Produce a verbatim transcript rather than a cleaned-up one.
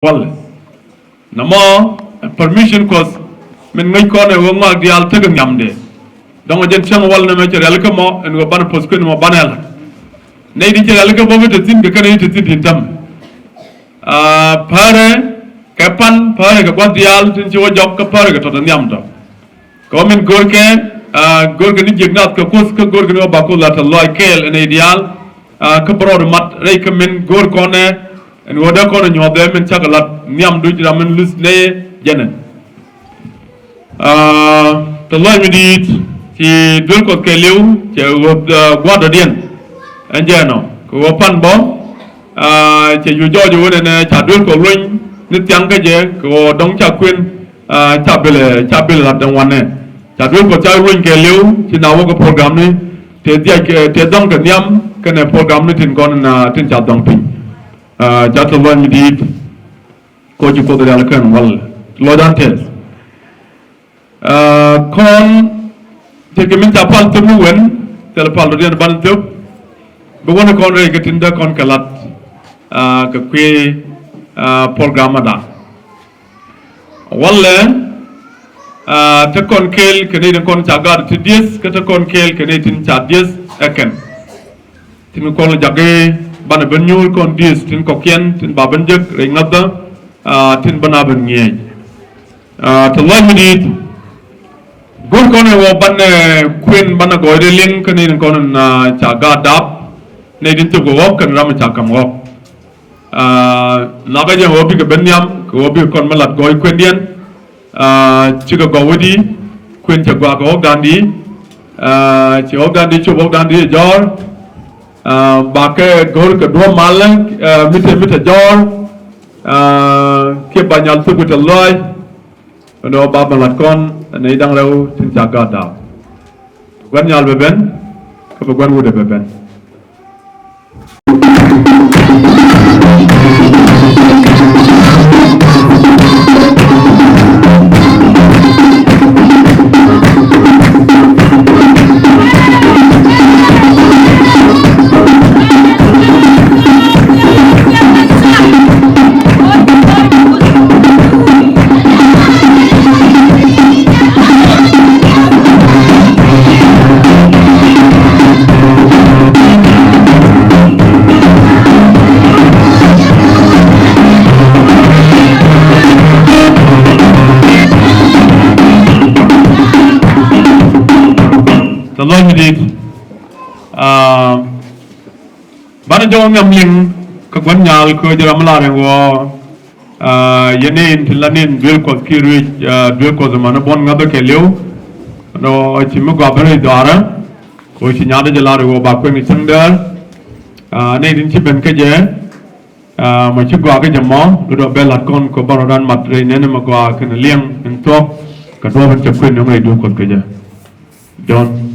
walɛ. Nɔmɔ permission Kuɔth min ŋäc kɔn ɛ ɣöö ŋɔak diaal tekɛ nhiamdɛ. Dɔ̱ŋ ɛ jɛn cäŋ walɛ nɛmɛ cɛ rialikä mɔ ɛn ɣöö banɛ postpone mɔ banɛ la. Nɛy di cɛ rialikä bä bi te thi̱n kɛ kɛnɛ i̱ te thi̱n tin täämɛ. Aa, päärɛ kɛ pan, päärɛ kɛ gua̱th diaal tin ci wä jɔk, kä päärɛ kɛ tɔ̱tɔ̱ nhiam tɔ. Kɛ ɣöö min görkɛ, aa, görkɛ ni jiäk nath kɛ Kuoth, kä görkɛ ni ɣöö ba Kuoth la tɛth lɔaac kɛɛl ɛ nɛy diaal. Aa, kä bɛ rɔɔdɛ mat rɛy kä min gör kɔn ɛ ɛn ɣöö dee kɔn ɛ nyuɔ̱th ɛ min cakɛ lat nhiam duc ram min luth nɛy jɛn ɛ. Aa, tɛth lɔaac mi di̱i̱t, ci duel Kuɔth kɛɛliw, cɛ ɣöth, aa, gua̱a̱r dɔ̱diɛn. Ɛn jɛ ɛnɔ kɛ ɣöö pan bä, aa, cɛ cu jɔɔc ɣöö nɛnɛ ca duel Kuɔth luny ni thiaŋ kä jɛ, kɛ ɣöö dɔ̱ŋ ca kuën, aa, ca bilɛ, ca bilɛ lat ɛn wanɛ. Ca duel Kuɔth ca luny kɛɛliw, ci na wä kɛ programni tëë dhiac kɛ, tëë dhɔ̱ŋ kɛ nhiam kɛnɛ programni tin kɔn, aa, tin ca dhɔ̱ŋ piny. Aa, ca tɛth lɔaac mi di̱i̱t. Kɔ ci Kuoth rial kɛn walɛ lɔcdan tɛth. Aa, kɔn tekɛ min ca pal thöp ni wen, thilɛ pal dɔ̱diɛn banɛ thöp. Bi wänɛ kɔn rɛy kɛ tin dee kɔn kɛ lat, aa, kɛ kui̱, aa, program ɛ da̱ŋ. Walɛ, aa, te kɔn kɛɛl kɛ nɛy tin kɔn ca gaat ti dieth, kä te kɔn kɛɛl kɛ nɛy tin ca dieth ɛ kɛn. Tin kɔn jakä banɛ ben nyuur kɔn dieth tin kɔ̱kiɛn tin ba ben jek rɛy ŋa̱thä, aa, tin banɛ ben ŋi̱eec. Aa, tɛth lɔaac mi di̱i̱t. Go̱r kɔn ɛ wä banɛ, ɛ, kuën banɛ gɔɔydɛ liŋ kä nɛy tin kɔn, aa, ca gaat dap. Nɛy tin thöp kɛ ɣɔ̱k kɛnɛ ram ca ka̱m ɣɔ̱k. Aa, nakä jɛ ɣöö bikɛ ben nhiam kɛ ɣöö bikɛ kɔn mi lat gɔɔy kuëndiɛn. Aa, cikɛ gɔw i̱di kuën cɛ gua̱a̱k kɛ ɣɔ̱kdan di. Aa, ci ɣɔ̱kdan di cop ɣɔ̱kdan di jɔ̱ɔ̱r. Aa, bakɛ go̱r kɛ duɔ̱ɔ̱p malä, aa, mi te, mi te jɔ̱ɔ̱r. Aa, kiɛ ba nyal thuk wi̱i̱ tɛth lɔaac. Ɛn ɣöö ba ben lat kɔn ɛ nɛy da̱ŋ rɛw tin ca gaat dap. Gua̱n nyal bɛ ben kä bi gua̱n wut ɛ bɛ ben. Tɛth lɔaac mi di̱i̱t. Aa, banɛ jɔw nhiam liŋ kä gua̱n nyal kɛ ɣöö jɛ ram mi lar ɛn ɣöö, aa, yɛn in tin la ni̱n duel Kuɔth kiɛ ruëëc, aa, duel Kuɔth ɛmɔ ni buɔ̱n ŋa̱thä kɛɛliw. Ɛn ɣöö ci mi gɔaa ben rɛy dhɔaarä. Kɛ ɣöö ci nyaatdä jɛ lar ɛ ɣöö ba kuën kɛ cäŋ däär. Aa, nɛy tin ci ben kä jɛ, aa, mɔ ci gɔaa kä jɛ mɔ, lotdɛ bɛ lat kɔn kɛ banɛ rɔ̱dan mat rɛy nɛn ɛmɛ gɔaa kɛnɛ liɛŋ in thuɔ̱k kɛ duɔ̱ɔ̱p in cɛ kuën ni ŋäc duel Kuɔth kɛ jɛ. Jɔ̱ɔ̱n.